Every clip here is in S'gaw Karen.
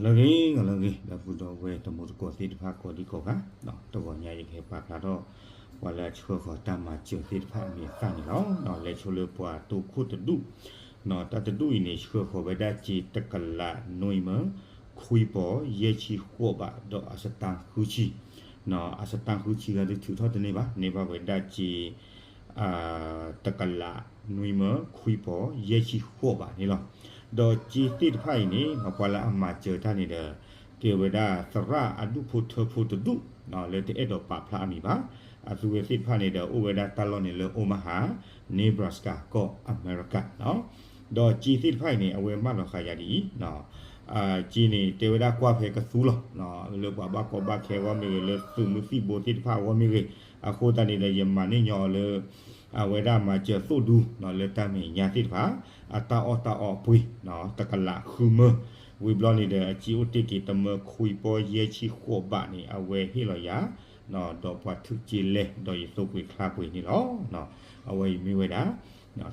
လၢအဂ့ၤ ဂီၤလၢအဂ့ၤ ဒီပုၢ်ဒီဝဲၢ်တံၤသကိးသ့ၣ်တဖၣ် ကိးဒံကိးဂၤ, တဂီၤညါအံၤ ယကဟဲပာ်ဖျါထီၣ် ပှၤလၢအဆှၢဃီၤတၢ်မၤစၢၤသ့ၣ်တဖၣ်အမံၤအသၣ်န့ၣ်လီၤ. လဲၤဆိလၢပှၤတိခိၣ်တဒူၣ်, တၢ်တဒူၣ်အံၤန့ၣ် ဆှၢဃီၤဝဲဒၣ်စ့တကလးနွံမၢ ခွံပီၤယဲၢ်ဆံဃိးဘး ဒီးအစတါဃုဆံ, အစတါဃုဆံဂၤဒုးထုးထီၣ်တန့ၢ်ဘၣ်, န့ၢ်ဘၣ်ဝဲဒၣ်စ့ တကလးနွံမၢ ခွံပီၤယဲၢ်ဆံဃိးဘးန့ၣ်လီၤ. ဒီးစ့သ့ၣ်တဖၣ်အံၤန့ၣ် ပှၤလၢအမၤစၢၤတၢ်န့ၣ်ဒီး ကဲဝဲဒၣ်သရၣ်အဒူၣ်ဖိထၢဖိတဒူၣ် လၢတအဲၣ်ဒိးပာ်ဖျါအမံၤဘၣ်. အသုဝဲသ့ၣ်တဖၣ်န့ၣ်ဒီး အိၣ်ဝဲဒၣ်တၢ်လီၢ်န့ၣ်လၢ Omaha, Nebraska ကီၢ်အမဲရကၤ, ဒီးစ့သ့ၣ်တဖၣ်အံၤန့ၣ် အဝဲမၢလီၤဃာ်ယၤဒ်အံၤ, စ့န့ၣ် တဲဝဲဒၣ်ကွၢ်ဖဲကသူလီၤ, လၢပှၤဘၣ်ကီဘၣ်ခဲအဂီၢ်မ့ၢ်ဂ့ၤ, လၢသုးမုၢ်သံၣ်ဘိသ့ၣ်တဖၣ်အဂီၢ်မ့ၢ်ဂ့ၤ, အဃိသတးန့ၣ်ဒီး ယမၤန့ၢ်ညီအီၤလၢ အဝဲဒၣ်မၤစၢၤသိၣ်ဒူ လၢတၢ်မဲာ်ညါသ့ၣ်တဖၣ် အတၢ်အီၣ်တၢ်အီအပှ့ၤ တကလးဃုမၢ, ဝံၤဘျီန့ၣ်ဒီး အစ့အိၣ်တ့ၢ်က့ၤတမၢခွံပီၤယဲၢ်ဆံဃိးဘးန့ၣ် အဝဲဟ့ၣ်လီၤယၤ, ဒီးပှၤထုးစ့လဲ ဒီးယသိပှ့ၤချါပှ့ၤန့ၣ်လီၤ. အဝဲအံၤမ့ၢ်ဝဲဒၣ်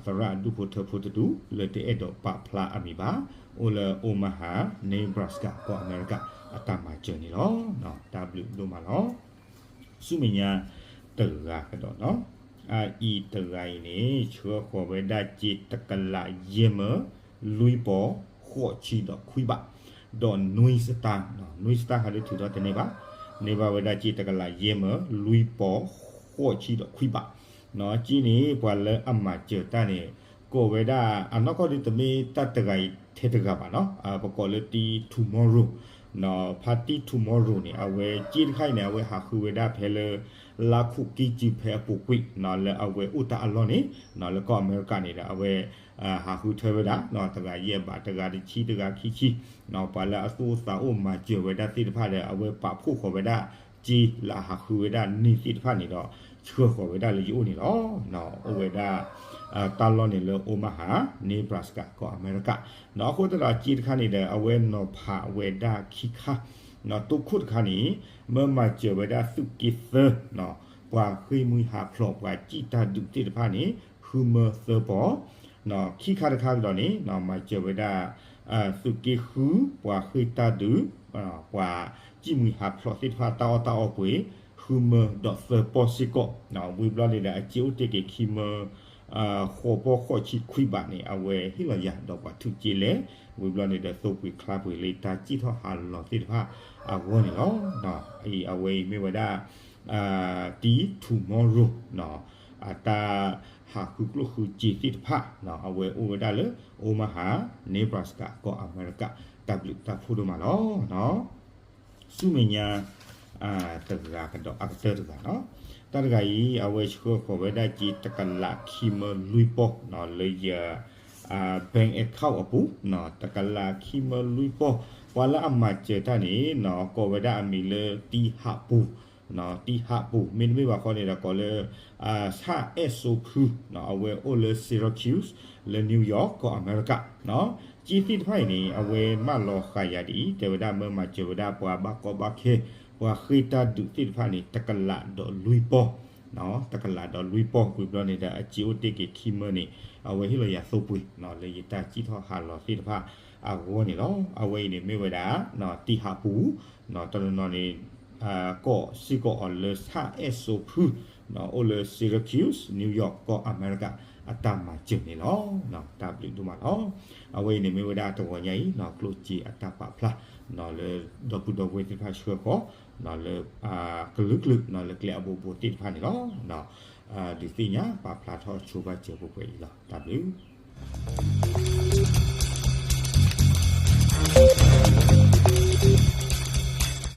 သရၣ်အဒူၣ်ဖိထၢဖိတဒူၣ် လၢတအဲၣ်ဒိးပာ်ဖျါအမံၤဘၣ်, အိၣ်လၢ Omaha, Nebraska ကီၢ်အမဲရကၤ အတၢ်မၤစၢၤန့ၣ်လီၤ. တၢ်ဘျုးဒိၣ်မးလီၤ. ဆူမဲာ်ညါတဂၤကဒီးနီၤ, အအံၤတဂၤအံၤန့ၣ် ဆှၢဃီၤဝဲဒၣ်စ့တကလးယဲၢ်မၢ လွံၢ်ပီၤ ဃိးဆံဒီးခွံဘး, ဒီးနွံစတၢ်, နွံစတၢ်ဟးဒုးထုးထီၣ်တန့ၢ်ဘၣ်, န့ၢ်ဘၣ်ဝဲဒၣ်စ့တကလးယဲၢ်မၢ လွံၢ်ပီၤ ဃိးဆံဒီးခွံဘး, စ့န့ၣ် ပှၤလၢအမၤစၢၤတၢ်န့ၣ် ကိးဝဲဒၣ် အနီၢ်ကီၢ်ဒုးတမ့ၢ်တၢ်တဂၤအံၤထဲတဂၤဘၣ်နီၤ, ပကိးလၢတံ Tomorrow, ဖါတံ Tomorrow န့ၣ် အဝဲစ့တခါအံၤန့ၣ် အဝဲဟးဃုဝဲဒၣ်ဖဲလၢ လါခူးကံၢ်စုဖဲအပူၤကွံာ် လၢအဝဲအိၣ်တၢ်အလီၢ်န့ၣ် လၢကီၢ်အမဲရကၤန့ၣ်ဒီး အဝဲ ဟးဃုထၢဝဲဒၣ် တဂၤယဲၢ်ဘး တဂၤတဆံ တဂၤခံဆံ, ပှၤလၢအသူၣ်အိၣ်သးအိၣ်မၤစၢၤဝဲဒၣ်သ့ၣ်တဖၣ်ဒီး အဝဲပာ်ဖှိၣ်ဃီၤဝဲဒၣ် စ့လၢအဟးဃုဝဲဒၣ်န့ၣ်သ့ၣ်တဖၣ်န့ၣ်ဒီး ဆှၢဃီၤဝဲဒၣ်လၢယအိၣ်န့ၣ်လီၤ. အိၣ်ဝဲဒၣ် တၢ်လီၢ်န့ၣ်လၢ Omaha, Nebraska ကီၢ်အမဲရကၤ, အဃိသတးဒီးစ့တခါန့ၣ်ဒီး အဝဲနီၤဖးဝဲဒၣ်ခံခါ, တိခိၣ်တခါန့ၣ် မၢမၤစၢၤဝဲဒၣ်သုးက့သၢ ပှၤဃ့ၢ်မှံဟးဖျိး ပှၤစံၣ်တၢ်ဒုးသ့ၣ်တဖၣ်န့ၣ် ဃုမၢသၢပီၤ, ခံခါတခါကဒီးန့ၣ် မၤစၢၤဝဲဒၣ် သုးက့ဃု ပှၤဃ့ၢ်တၢ်ဒုး ပှၤစံၣ်မှံဟးဖျိးသ့ၣ်တဖၣ် တၢ်အီၣ်တၢ်အီပှ့ၤ ဃုမၢဒီးသၢပီၤစ့ၢ်ကီး, ဝံၤဘျီန့ၣ်ဒီး အစ့အိၣ်တ့ၢ်က့ၤခံမၢ ဃိးပီၤဃိးဆံခွံဘးန့ၣ် အဝဲဟ့ၣ်လီၤယၤ ဒီးပှၤထုးစ့လဲ, ဝံၤဘျီန့ၣ်ဒီး သိပှ့ၤချါပှ့ၤလၢတၢ်စံၣ်ထီၣ်ဟးလီၤသ့ၣ်တဖၣ်အဂီၢ်န့ၣ်လီၤ. အံၤအဝဲအံၤမ့ၢ်ဝဲဒၣ် တံ Tomorrow အတၢ်ဟးဃုကျိၣ်ဃုစ့သ့ၣ်တဖၣ် အဝဲအိၣ်ဝဲဒၣ်လၢ Omaha, Nebraska ကီၢ်အမဲရကၤ, တၢ်ဘျုးတၢ်ဖှိၣ်ဒိၣ်မးလီၤ. ဆူမဲာ်ညါ တဂၤကဒီးအကတၢၢ်တဂၤနီၤ, တၢ်တဂၤအံၤ အဝဲဆှၢဃီၤဝဲဒၣ်စ့တကလးခံမၢလွံၢ်ပီၤ လၢယ bank account အပူၤ တကလးခံမၢလွံၢ်ပီၤ, ပှၤလၢအမၤစၢၤတၢ်န့ၣ် ကိးဝဲဒၣ်အမံၤလၢတံဟးပူၤ တံဟးပူၤ မ့တမ့ၢ်ဘၣ်ဃီန့ၣ်ဒီး ကိးလၢ ဆၣ်အဲၣ်စိဖု အဝဲအိၣ်လၢ Syracuse လၢ New York ကီၢ်အမဲရကၤ, စ့သ့ၣ်တဖၣ်အံၤန့ၣ် အဝဲမၢလီၤဃာ်ယၤဒ်အံၤ တဲဝဲဒၣ်မၢမၤစၢၤဝဲဒၣ်ပှၤဘၣ်ကီဘၣ်ခဲ ပှၤဃ့ၢ်တၢ်ဒုးသ့ၣ်တဖၣ်န့ၣ် တကလးဒီးလွံၢ်ပီၤ တကလးဒီးလွံၢ်ပီၤ ဝံၤဘျီန့ၣ်ဒီး အစ့အိၣ်တ့ၢ်က့ၤခံမၢန့ၣ် အဝဲဟ့ၣ်လီၤယၤသိပှ့ၤ လၢယတၢ်စံၣ်ထီၣ်ဟးလီၤသ့ၣ်တဖၣ်အဂီၢ်န့ၣ်လီၤ. အဝဲအံၤန့ၣ်မ့ၢ်ဝဲဒၣ် တံဟးပူၤ တနီၤနီၤန့ၣ် ကိးစ့ၢ်ကီးအီၤလၢဆၣ်အဲၣ်စိဖု အိၣ်လၢ Syracuse, New York ကီၢ်အမဲရကၤ အတၢ်မၤစၢၤန့ၣ်လီၤ. တၢ်ဘျုးဒိၣ်မးလီၤ. အဝဲအံၤန့ၣ်မ့ၢ်ဝဲဒၣ်တဂီၤညါအံၤ ကျိၣ်စ့အတၢ်ပာ်ဖျါ လၢဒီပုၢ်ဒီဝဲၢ်သ့ၣ်တဖၣ်ဆှၢဃီၤ လၢကလုာ်ကလုာ် လၢကျဲအဘိဘိသ့ၣ်တဖၣ်န့ၣ်လီၤ. ဒုးသ့ၣ်ညါပာ်ဖျါထီၣ်ဆိဘၣ်စၢၤပှဲၤပှဲၤအံၤလီၤ. တၢ်ဘျုး